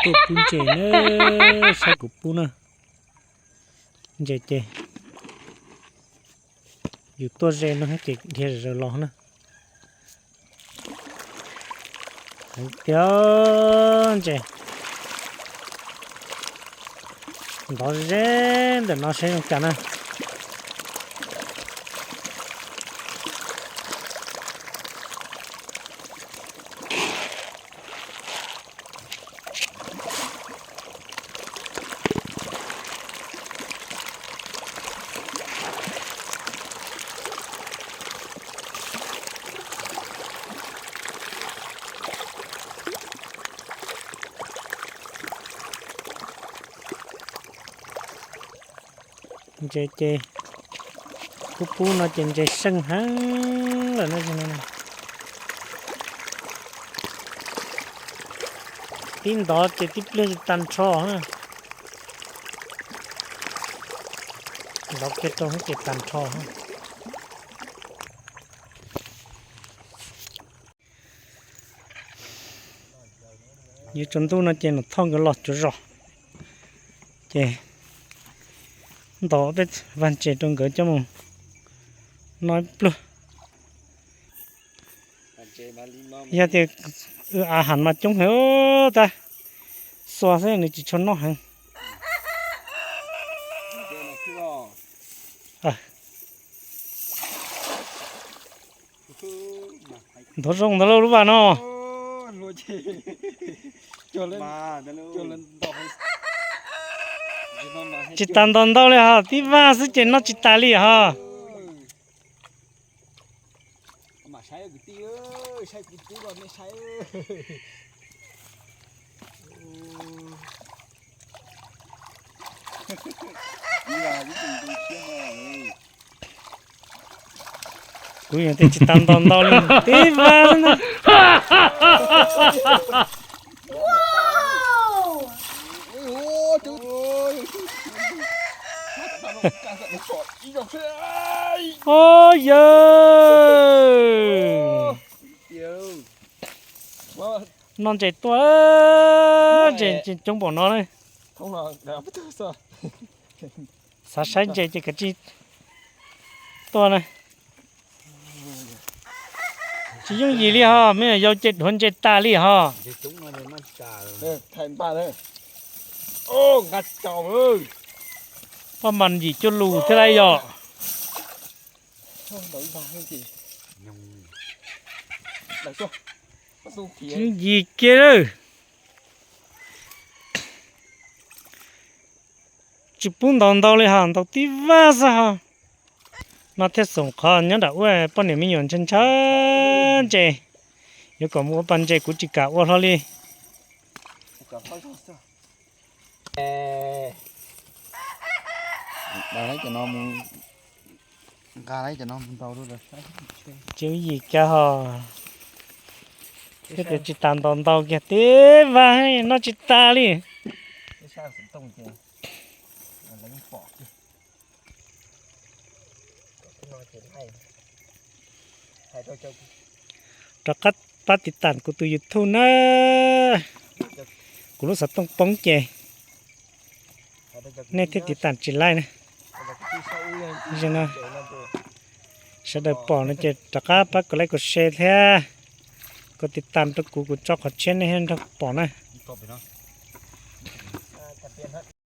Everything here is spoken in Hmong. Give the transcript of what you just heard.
tuaj pub ntses na, saib kuv pub na. Ntses ces yus tuaj ze no ces dhia zom zaws los na. Heev tiag ntses. Ntov ze ntawm no saib zoo cas na. Ntses ces pub pub no ces ntses seej heev lawm no. Tib ntov ces tib pliag tsis tas nrho na. Ntov kiag rau ces tas nrho. Yuav tsaus ntuj no ces Nom Thoj nkawd los tsaug zog, ces ntaus tej vaj ntses rau nkawd coj mus noj ib pluag. Yog tias av ham mas coob heev tab, xua xwb nws tsis tshua noj heev. Nthuav zoo ntawd lauj lub vas no. Tsis tas ntaus ntau li hos, tib vaj xwb ces noj tsis tas li hos. Kuv yeej tias tsis tas ntaus ntau li, tib vaj xwb ntag. Au yawg, noj ntses tuaj, ntses coob npaum no na. Xav saib ntses ces kav tsij tuaj na. Tsis yooj yim li hos, me nyuam yaus ces dhuav ntses tas li hos. Paj mas yim cuaj lus thiab lauj yom. Tsis yooj yim kiag lawm. Tsis pub ntaus ntau li hos, ntaus tib vaj xwb hos. No thiaj xoom qhov nyob nram ua poj niam me nyuam ntshaw ntshaw ntses. Yuav kom mus ua pas ntses kuv tsis kam ua hlo li. Tsis yooj yim kiag hos. Thiab tias tsis tas ntaus ntau kiag, tib vaj noj tsis tas li. Rov qab pab tiv tam kuv tus YouTube na. Kuv lub xov tooj poob ces nej thiaj tiv tam tsis laij na. Sawv daws pom no ces rov qab pab kom like kom share thiab kom tiv tam rau kuv, kuv tso qhov tshiab nej thiaj nrog pom na.